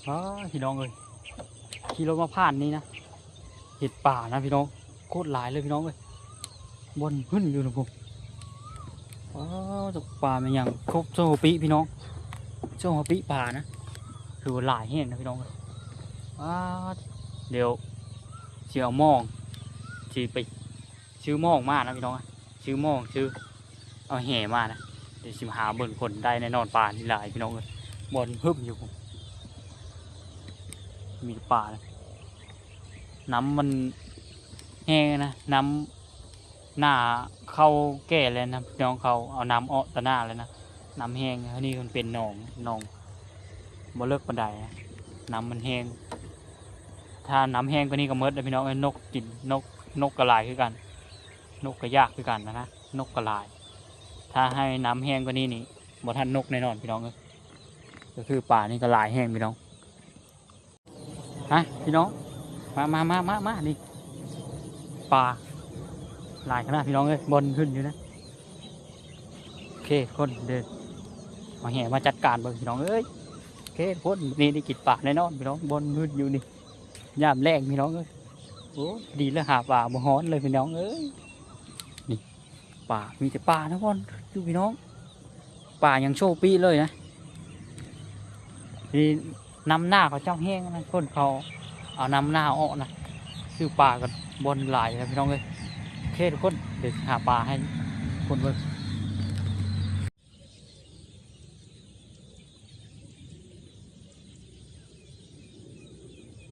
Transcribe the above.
ອ້າ ພີ່ນ້ອງເອີຍ ຂີ່ລົດມາຜ່ານນີ້ນະ ເຫັນປານະພີ່ນ້ອງ ໂຄດຫຼາຍເລີຍພີ່ນ້ອງເອີຍ ບ່ອນຫຶ້ນຢູ່ນະພຸ້ນ. ອ້າ ຈັກປາແມ່ນຫຍັງ ຄົບໂຊປີພີ່ນ້ອງ ໂຊປີປານະ ຄືວ່າຫຼາຍແຮງນະພີ່ນ້ອງເອີຍ. ອ້າ ດຽວຊິເອົາມອງ ຊິໄປຊື້ມອງມານະພີ່ນ້ອງ ຊື້ມອງ ຊື້ ເອົາແຫມານະ ດຽວຊິຫາເບິ່ງຄົນໄດ້ແນ່ນອນ ປານີ້ຫຼາຍພີ່ນ້ອງເອີຍ ບ່ອນຫຶ້ມຢູ່ພຸ້ນ ມີແຕ່ປານະ ນ້ຳມັນແຮງນະ ນ້ຳໜ້າເຂົ້າແກ່ແລ້ວນະພີ່ນ້ອງ ເຂົາເອົານ້ຳອອກຕາໜ້າແລ້ວນະ ນ້ຳແຮງ ອັນນີ້ມັນເປັນໜອງ ໜອງບໍ່ເລິກປານໃດນະ ນ້ຳມັນແຮງ ຖ້ານ້ຳແຮງກວ່ານີ້ກໍໝົດແລ້ວພີ່ນ້ອງເອີຍ ນົກກິນ ນົກ ນົກກໍຫຼາຍຄືກັນ ນົກກໍຢາກຄືກັນນະ ນົກກໍຫຼາຍ. ຖ້າໃຫ້ນ້ຳແຮງກວ່ານີ້ນີ້ ບໍ່ທັນນົກແນ່ນອນພີ່ນ້ອງເອີຍ ກໍຄືປານີ້ກໍຫຼາຍແຮງພີ່ນ້ອງ. ຮະ ພີ່ນ້ອງ ມາ ມາ ມາ ມາ ມາ ນີ້ ປາຫຼາຍຂະໜາດພີ່ນ້ອງເອີຍ ບ່ອນຂຶ້ນຢູ່ນະ. ໂອເຄ ຄົນ ດຽວເອົາແຫມາຈັດການເບິ່ງພີ່ນ້ອງເອີຍ. ໂອເຄ ຄົນ ນີ້ໄດ້ກິນປາແນ່ນອນພີ່ນ້ອງ ບ່ອນຂຶ້ນຢູ່ນີ້ ຍາມແລງພີ່ນ້ອງເອີຍ. ໂອ້ ດີແລ້ວຫາປາບໍ່ຮ້ອນເລີຍພີ່ນ້ອງເອີຍ ນີ້ ປາ ມີແຕ່ປານະບ່ອນຢູ່ພີ່ນ້ອງ ປາຍັງໂຊປີເລີຍນະ. ນີ້ນ້ຳໜ້າເຂົາເຈົ້າແຫ້ງນະ ຄົນເຂົາເອົານ້ຳໜ້າອອກນະ ຊື້ປາກັນບ່ອນຫຼາຍນະພີ່ນ້ອງເອີຍ. ໂອເຄ ທຸກຄົນ ດຽວຫາປາໃຫ້ຄົນເບິ່ງ.